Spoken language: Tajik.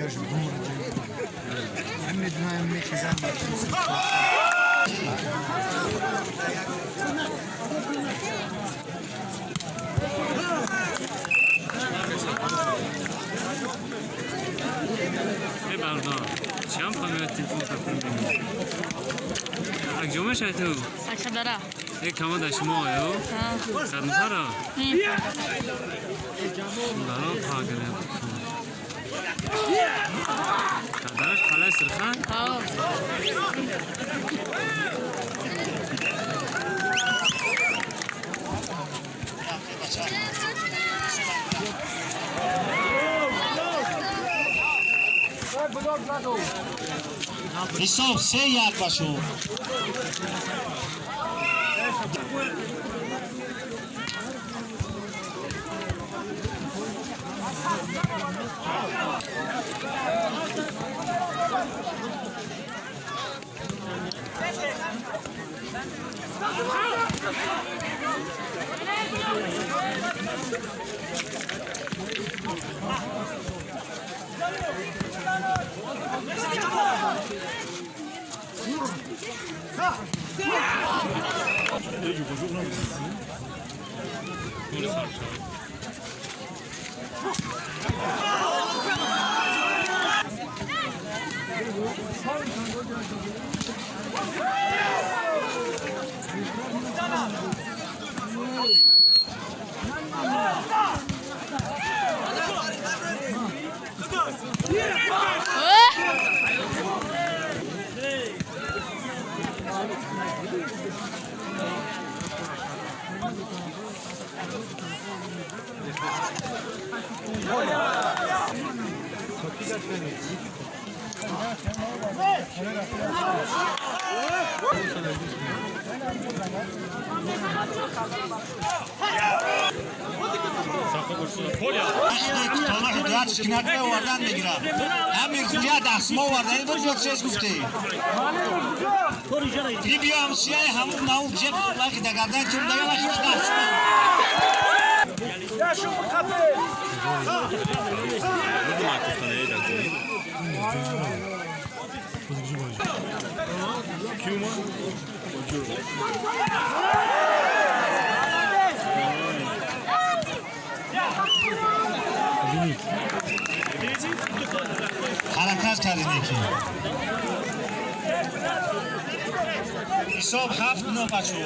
Бардор, чанд памиёд телефон кардем? Як ҷо мешавӣ ту? Сакшадара. Як камода шумо ё? Саднафара? Даро пагре. Дараш қалай сирхан? Ҳисоб 3-1 башу. Овардан мегирад. Ҳамин хуҷа дастмо овардани буд ё чиз гуфтӣ? И биём сияи ҳамун нау ҷеб лахи дагардан чун дага лахи дастмо. Ҳаракат кардем ки. Ҳисоб 7-9 бачо.